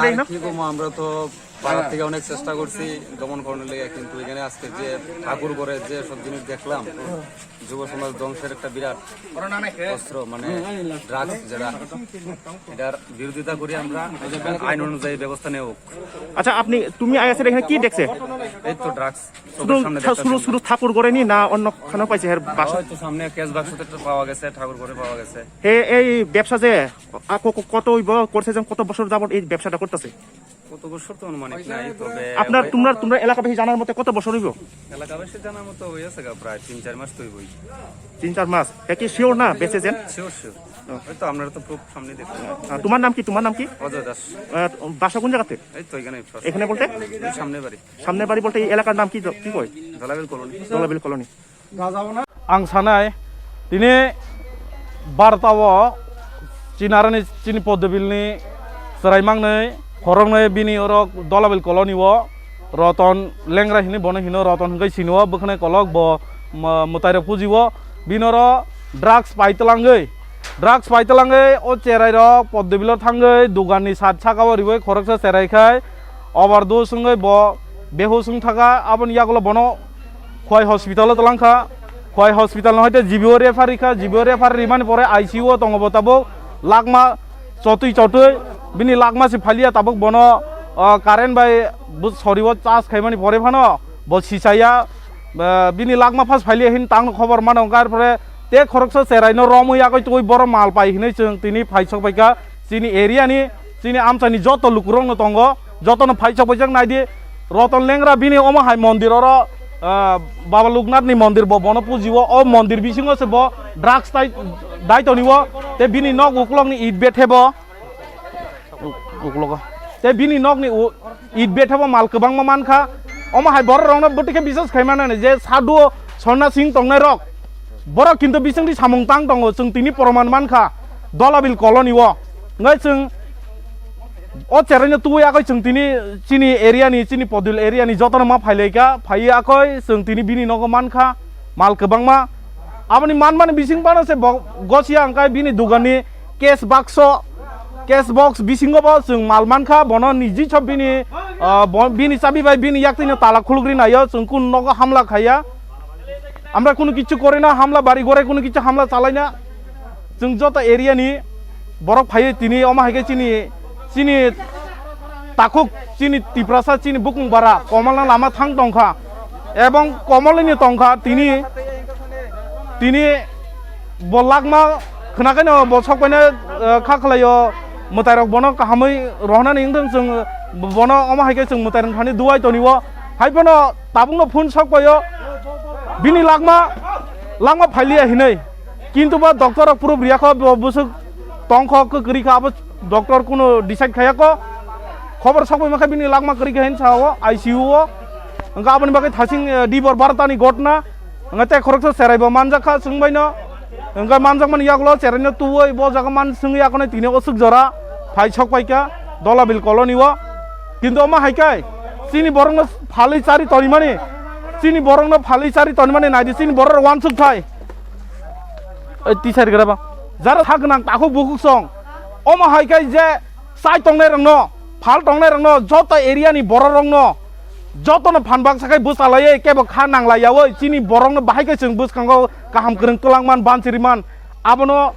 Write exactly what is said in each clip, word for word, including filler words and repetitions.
আর কি কমো, আমরা তো পাড়ার থেকে অনেক চেষ্টা করছি দমন করানোর লেগে, কিন্তু এখানে আজকে যে ঠাকুর ঘরে যে সব জিনিস দেখলাম, যুব সমাজ ধ্বংসের একটা বিরাট অস্ত্র, মানে ড্রাগস, যেটা, এটার বিরোধিতা করি আমরা। আইন অনুযায়ী ব্যবস্থা নেওয়া হোক। আচ্ছা, আপনি, তুমি আইএসের এখানে কি দেখছে? এই তো ড্রাগস শুধু চোখের সামনে থা-, দেখতেছি শুধু, আমরা। শুধু ঠাকুর ঘরে নি না অন্য খানেও পাইছে এর বাসা? হয়তো সামনে ক্যাশ বাক্স তো পাওয়া গেছে, ঠাকুর ঘরে পাওয়া গেছে। হে, এই ব্যবসা যে, আ, ক-, ক-, কত হইব করছে যে কত বছর যাবত এই ব্যবসাটা করতেছে? কত বছর তো অনুমানিক নাই, তবে আপনার, ওই তোমরা, তোমরা এলাকাবাসী জানার মতে কত বছর হইব? এলাকাবাসী জানার মতো হয়ে আছে গা, প্রায় তিন চার মাস তো হইবই। তিন চার মাস? হে কি শিওর না বেচে যেন? Sure, sure. ও। হয়তো আপনারা তো প্রুফ সামনে দেখতে পাচ্ছেন। আ, তোমার নাম কি? তোমার নাম কি? অজয় দাস। আ, বাসা কোন জায়গাতে? এই তো এখানে পাশে। এখানে বলতে? এই সামনে বাড়ি। সামনের বাড়ি বলতে এই এলাকার নাম কি জ-, কি কয়? দলাবিল কলোনি। দলাবিল colony. Ang sanai, tini barta o chinarani chini Poddobilni chwrai mangnwi, khoroknwi bini orok Dolabil koloni o Roton Lengra hini bono hino, Roton hwnkhe sini o bwkhwnai kolok bo mwtairok puji o, bini oro drugs pai twlangwi, drugs pai twlangwi o cherai rok Poddobilo thangwi doganni sat saka o riwi khoroksa cherai khai overdose wngwi bo behush wng thaka, aboni yagulo bono Khowai hospital o twlang kha. Khowai hospital no hoite G B o refer rikha, G B o refer rimani pore I C U o tongo bo tabuk lakma chotwi chotwi, bini lakma se phalia tabuk bono, ah, current bai bo sori o charge khaimani pore phano bo sisaya, ah, bini lakma phas phalia hin tangno khobor mano, wngkha pore te khoroksa cherai no romwi yakoi twi borok mal pai hinwi chwng tini phaisok bai kha chini area ni, chini amchai ni joto lukurok no tongo, joto no phaisok bai jak naidi. Roton Lengra bini omo hai mondir oro, ah, Baba Loknath ni mondir bo bono puji o, o mondir bisingo se bo drugs tai dai toni o, te bini nok uklok ni it bethe bo, uk-, uklogo. Te bini nok ni u-, it bethe bo mal kwbangma mankha. Omo hai borok rok no bwtwi khe bisas khai mano ni je sadhu o sonna sing tongnai rok. Borok kintu bisingtwi samung tang tongo, chwng tini proman mankha Dolabil koloni o. Wngwi chwng o cherai no tubui yakoi chwng tini chini area ni, chini Podil area ni jotono ma phailaikha, phaiwi yakoi chwng tini bini nogo mankha mal kwbangma. Aboni manmani bising phano se bo-, gosia hwnkhe bini doganni cash bakso, cash box bisingo bo chwng mal mankha, bono niji sw bini, ah, bo-, bini chabi bai bini yaktwino tala khulugri naio, chwng kun nogo hamla khaiya. Amra kunu kichu kore na, hamla bari gore kunu kichu hamla chalai na. Chwng joto area ni borok phaiwi tini omo hai khe chini, chini takhuk chini Tiprasa chini bukung bara komalna lama thang tongkha. Ebong komolini tongkha tini, tini bo lakma khwnakheno bo sokbaino, eh, kha khlaio mwtairok bono kahamwi rohornani wngthong chwng bono omo hai khe chwng mwtairok thani duai tonio. Hai phano tabukno phone sok paio, bini lakma, lakma phailiya hinwi. Kintu ba doctor rok proof riya kho, bo bwswk tong kho, kwrwi kha, abo doctor kuno decide khaiya kho. Khobor sok pai mankha bini lakma kwrwi kha hin sao I C U o. Hwnkha aboni bagwi thasing, eh, dibor barota ni gotna. Hwnkha tei khoroksa cherai bo manjak kha chwng bai no. Hwnkha manjakmani yagulo cherai no tuwi bo jaga man swngwi yakono tini o swk jora phai sok pai kha Dolabil colony o. Kintu omo hai khe chini borokno phalwi chari tonimani Chini borokno phalwi chari tonmani naidi, chini borok wansuk thai. Ei, tisari gra ba. Jara sak nang takhuk bukhuk song. Omo hai khe je sai tongnai rokno, phal tongnai rokno, joto area ni borok rokno, joto no phan baksa khai bwsa laiwi kebo kha nang laiyawi chini borok no bahai khe chwng bwskango kaham kwrwng twlang man ban chiri man. Abono,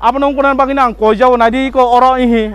abono wngkha bagwi no ang koi jao naidi ko oro ihi.